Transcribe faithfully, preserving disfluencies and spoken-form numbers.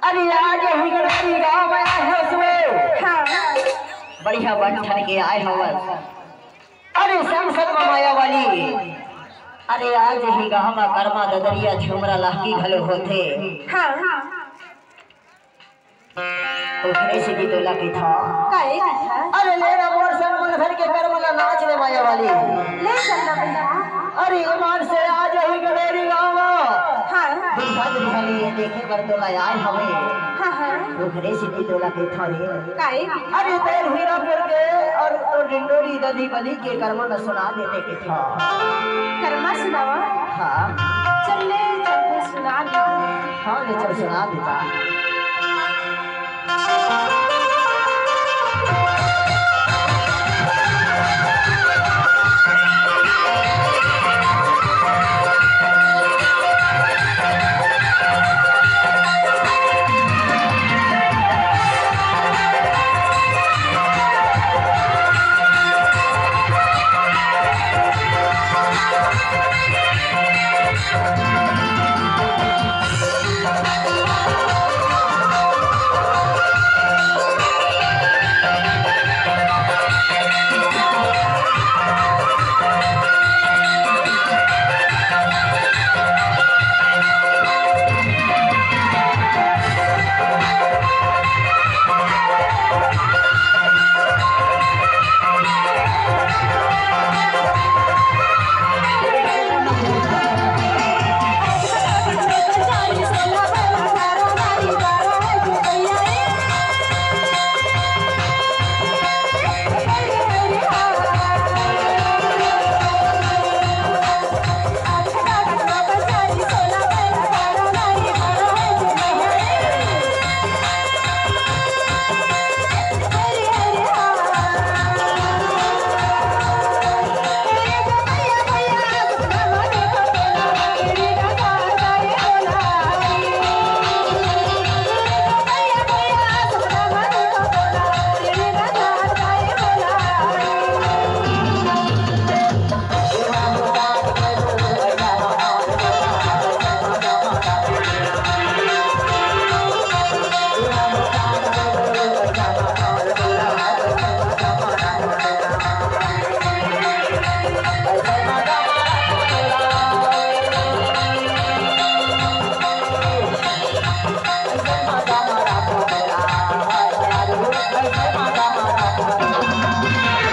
अरे आज ही गड़ेरी गांव में आए हवस। हाँ। बढ़िया बन ठन के आए हवस। अरे संग संग में माया वाली। अरे आज ही गांव में करमा ददरिया झुमरा लहकी घलो होथे। हाँ। ओकरे से भी तोला कहिथंव। काहे कहिथस? अरे ले ना मोर संग मन भर के करमा ला नाच ले माया वाली। ले चल ना भैया। अरे ईमान से आज ही गड़ेरी गांव। हाँ। दूल्हा दुल्हन ये देखे बर तोला आए हवे। हाँ, हाँ। ओकरे से भी तोला कहिथंव रे। काहे? अरे तोर हीरापुर के और तोर डिंडोरी ददी बली के करमा ला सुना देते कहिथंव। करमा सुनावा? हाँ। चल ले, चल के सुना दे। हाँ, ले चल सुना देता।